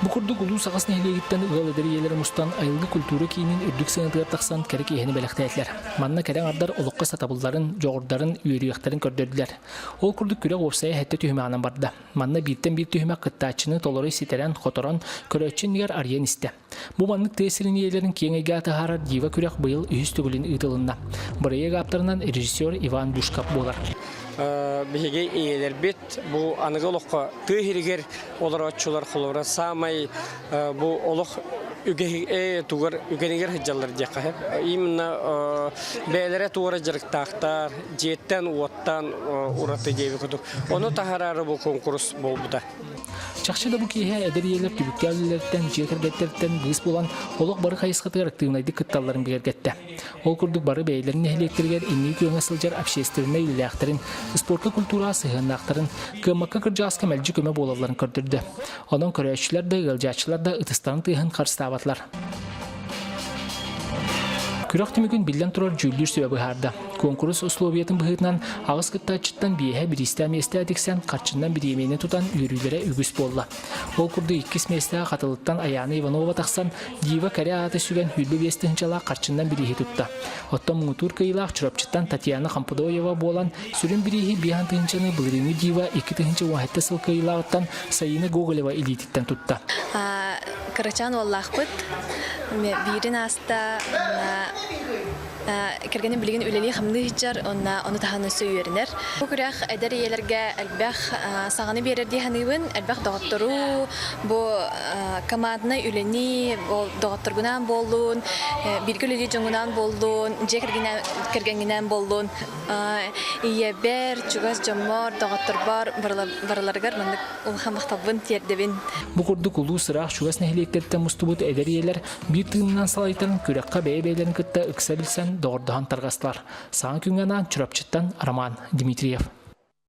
Бу курдук улуус аҕыс нэһилиэгиттэн ыал эдэр ийэлэрэ мустан айылгы культура киинин үрдүк сыанатыгар тахсан кэрэ киэһэни бэлэхтээтилэр. Манна кэрэ аҥардар олоххо сатабылларын, дьоҕурдарын, үөрүйэхтэрин көрдөрдүлэр. Ол курдук күрэх уопсайа сэттэ түһүмэҕинэн барда. Манна бииртэн биир түһүмэх кыттааччыны толору ситэрэн, хоторон, көрөөччү иннигэр арыйан истэ. Бу маннык тыа сирин ийэлэрин киэҥ эйгэ таһаарар Дива күрэх быйыл үһүс төгүлүн ыытылынна. Бырайыак ааптарынан режиссер Иван Душкап буолар. Биһиги ийэлэрбит бу аныгы олоххо тыа иһигэр олорооччулар холобура саамай бу олох тугар үгэнигэр сылдьаллар диэххэ сөп. Именно бэйэлэрэ туора дьарыктаахтар, дьиэттэн уоттан ураты диэби курдук. Ону таһараары бу куонкурус буолбута. Чахчы да бу киэһэ эдэр ийэлэр түбүктээх үлэлэриттэн, дьиэ кэргэттэриттэн быыс булан, олох бары хайысхатыгар актыыбынайдык кытталларын бигэргэттэ. Ол курдук бары бэйэлэрин нэһилиэктэригэр инники күөҥҥэ сылдьар общественнай үлэлээхтэрин, спортка культураҕа сыһыаннаахтарын, кыаммакка кырдьаҕаска мэлдьи көмө буолалларын көрдөрдө. Онон көрөөччүлэр да, ыалдьааччылар да ытыстарын тыаһын харыстаабатылар. Күрэх түмүгүн биллэн турар дьүүллүүр сүбэ быһаарда. Куонкурус условиятын быһыытынан аҕыс кыттааччыттан биэһэ бириистээх миэстэ тиксэн харчынан бириэмийэни тутан үөрүүлэрэ үгүс буолла. Ол курдук иккис миэстэҕэ Хатылыттан Айаана Иванова тахсан, Дива кэрэ ааты сүгэн 25 тыһыынчалаах харчынан бирииһи тутта. Оттон муҥутуур кыайыылаах Чурапчыттан Татьяна Хампудоева буолан, сүрүн бирииһи 5 тыһыынчаны былырыыҥҥы Дива 2017 сыл кыайыылааҕыттан Саина Гоголева илиититтэн тутта. Кырачаан уоллаахпыт. Биирин ааста Кэргэним билигин үлэлии-хамныы сылдьар уонна ону таһынан өссө үөрэнэр. Бу күрэх эдэр ийэлэргэ элбэх саҥаны биэрэр дии саныыбын. Элбэх доҕоттору, бу команднай үлэни, доҕотторгунаан буоллун, бииргэ үлэлиир дьоҥҥунаан буоллун, дьиэ кэргэҥҥинээн буоллун. Ийэбэр, чугас дьоммор, доҕотторбор барыларыгар маннык улахан махталбын тиэрдэбин. Бу курдук улуус ыраах чугас нэһилиэктэриттэн мустубут эдэр ийэлэр Биир тыынынан салайтаран күрэххэ бэйэ-бэйэлэрин кытта ыкса билсэн, доҕордоһон тарҕастылар. Саҥа күҥҥэ анаан Чурапчыттан Роман Дмитриев.